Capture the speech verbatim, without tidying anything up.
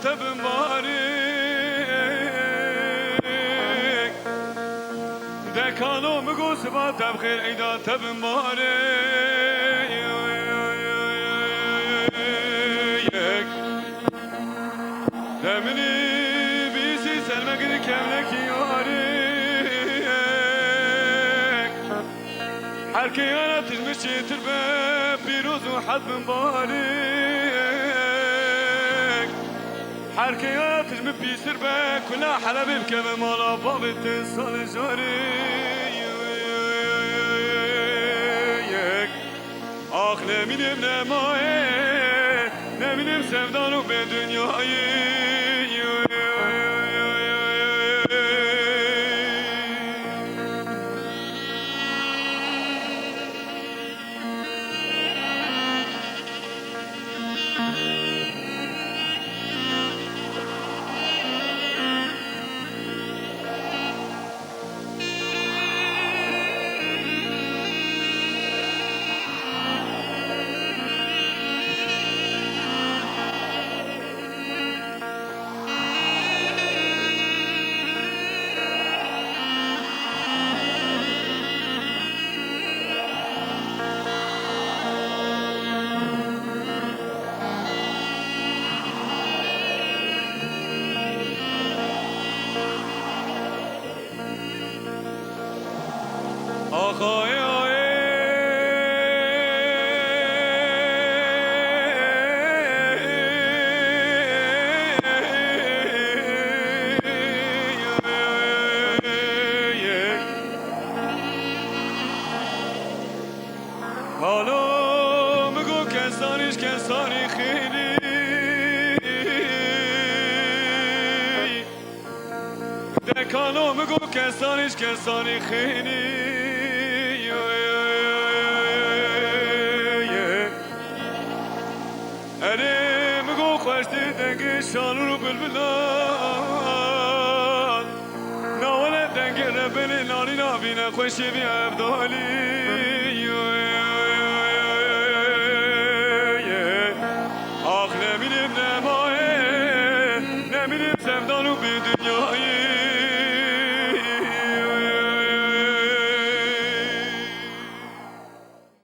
Te bin barê. Dekano min got siba te bi xêr, eyda te bin barê. Yek. Te minî bîsî ser me kir kevnekî yarê. Her keyana tij min çêtir be, pîroz û hed bin barê. Her keyana tij min pîstir be, kula Helebê bikeve mala bavê te salê jarê. Ax nemînim nemaye, nemînim sevdan û bêdinyayî. Halo min got kesanî ji kesanî xênî. Dekano min got kesanî ji kesanî xênî. Erê min got xweştê dengê şanûr û bilbilan. Nawele dengê rebelê nanî navîne xweşê vî evdalî. Ax nemînim nemaye, nemînim sevdan û bêdinyayî.